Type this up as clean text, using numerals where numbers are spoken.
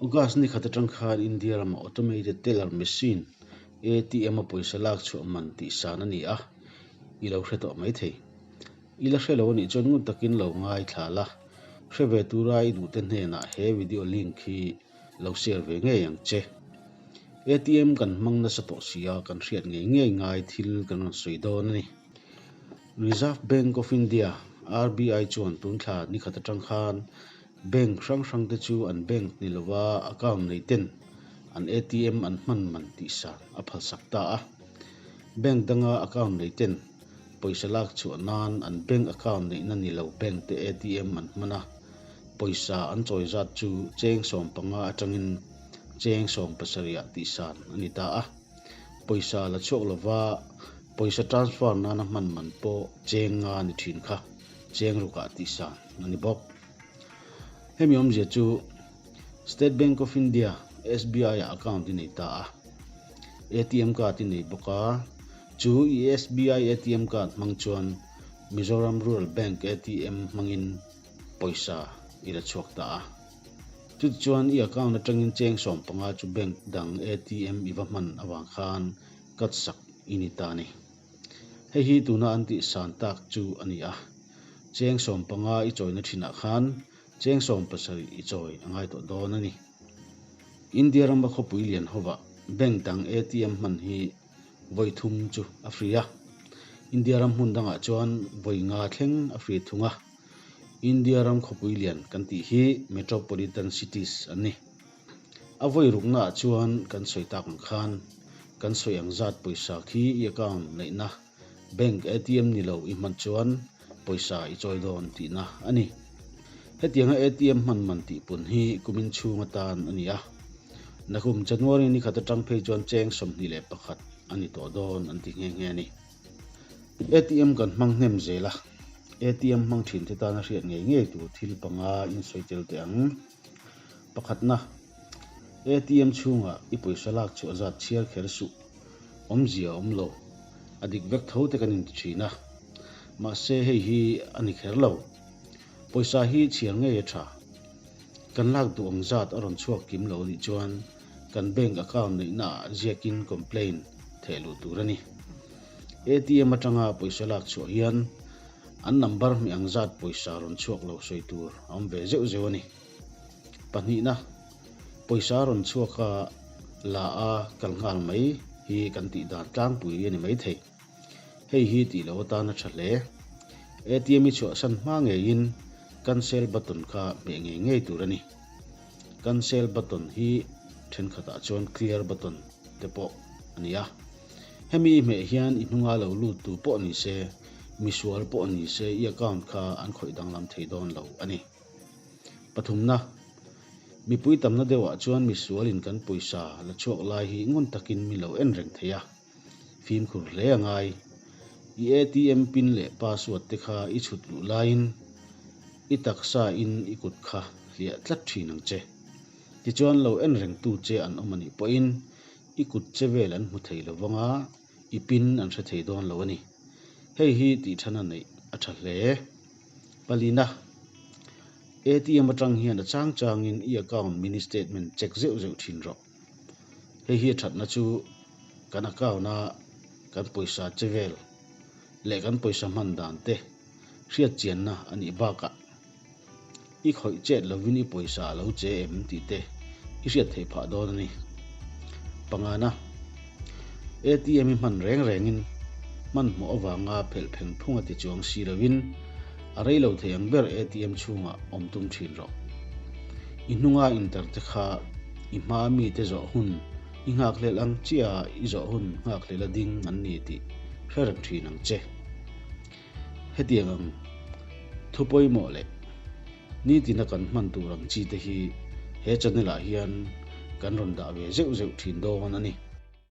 August ni khat atang khan India ramah Automated Teller Machine, ATM, a pawisa lak chhuah man tih san a ni a, i lo hre tawh mai thei. I la hre lo a nih chuan ngun takin lo ngaithla la, hre ve tura i duhte hnenah he video link hi lo share ve ngei ang che. ATM kan hmang nasa tawh si a, kan hriat ngei ngei ngai thil kan rawn sawi dawn a ni. Reserve Bank of India, RBI, chuan tun thla ni khat atang khan bank hrang hrang te chu an bank ni lova account nei ten an ATM an hman man tih san a phalsak ta a. Bank danga account nei ten pawisa lak chhuah nan an bank account neihna ni lo bank te ATM an hman a, pawisa an chawi zat chu cheng 15 atangin cheng 17 ah tih san a ni ta a. Pawisa la chhuak lova pawisa transfer nana hman man pawh cheng nga ni thin kha cheng rukah tih san a ni bawk. Hemi awmzia chu State Bank of India, SBI, ah account i nei ta a, ATM card i nei bawk a, chu i SBI ATM card hmang chuan Mizoram Rural Bank ATM hmangin pawisa i la chhuak ta a. Chutichuan i account atangin cheng 15 chu bank dang ATM i va hman avang khan cut sak i ni ta a ni. Hei hi tuna an tih san tak chu a ni a, cheng 15 i chawina thinah khan cheng 17 i chawi a ngai tawh dawn a ni. India rama khawpui lian hovah bank dang ATM hman hi vawi thum chu a free a, India ram hmun dangah chuan vawi nga thleng a free thung a. India ram khawpui lian kan tih hi Metropolitan Cities an ni. A vawi ruknaah chuan kan sawi tak ang khan kan sawi ang zat pawisa khi i account neihna bank ATM ni lo i hman chuan pawisa i chawi dawn tihna a ni. Hetianga ATM hman man tih pun hi kumin chhung atan a ni a. Nakum January ni khat atang phei chuan cheng 21 a ni tawh dawn an ti nghe nghe a ni. ATM kan hmang hnem zel a, ATM hmang thin te tana hriat ngei ngei tur thil panga in sawi tel teh ang. Pakhatna, ATM chhungah i pawisa lak chhuah zat chhiar kher suh, awmzia a awm lo, a dik vek tho te kan inti thin a. Mahse hei hi a ni kher lo. Pawisa hi chhiar ngei a tha. Kan lak duh ang zat a rawn chhuak kim lo anih chuan kan bank account neihna ah ziakin complaint theh luh tur a ni. ATM atanga pawisa lak chhuah hian an number hmeh ang zat pawisa rawn chhuak lo sawi tur a awm ve zeuh zeuh a ni. Pahnihna, pawisa rawn chhuak a la a kal nghal mai hi kan tih dan tlangpui a ni mai thei. Hei hi tih loh atan a tha hle. ATM i chhuahsan hma ngeiin cancel button kha hmeh ngei ngei tur a ni. Cancel button hi thenkhatah chuan clear button te pawh a ni a. Hemi i hmeh hian i hnunga lo lut tu pawh ni se, misual pawh ni se i account kha an khawih danglam thei dawn lo a ni. Pathumna, mipui tamna deuhah chuan misualin kan pawisa la chhuak lai hi ngun takin min lo en reng thei a, fimkhur hle a ngai. I ATM pin leh password te kha i chhut luh laiin i taksa in i kut kha hliah tlat thin ang che. Tichuan lo en rengtu che an awm a nih pawhin i kut che vel an hmu thei lo vang a, i pin an hre thei dawn lo a ni. Hei hi tih thana neih a tha hle. Palina, ATM atang hian a chang changin i account mini statement check zeuh zeuh thin rawh. Hei hi a thatna chu kan account a kan pawisa che vel leh kan pawisa hman dan te hriat chianna a nih bakah i khawih chet lovin i pawisa a lo che em tih te i hriat theih phah dawn a ni. Pangana, ATM i hman reng rengin hmanhmawh avanga phelh pheng phung a ti chuang si lovin a rei lo thei ang ber ATM chhungah awm tum thin rawh. I hnunga inter te kha i hmaa mite zawh hun i nghakhlelh ang chiah i zawh hun nghakhlelh a ding an ni tih hre reng thin ang che. Hetiang ang thu pawimawh leh nitina kan hman tur ang chi te hi he channel ah hian kan rawn dah ve zeuh zeuh thin dawn a ni.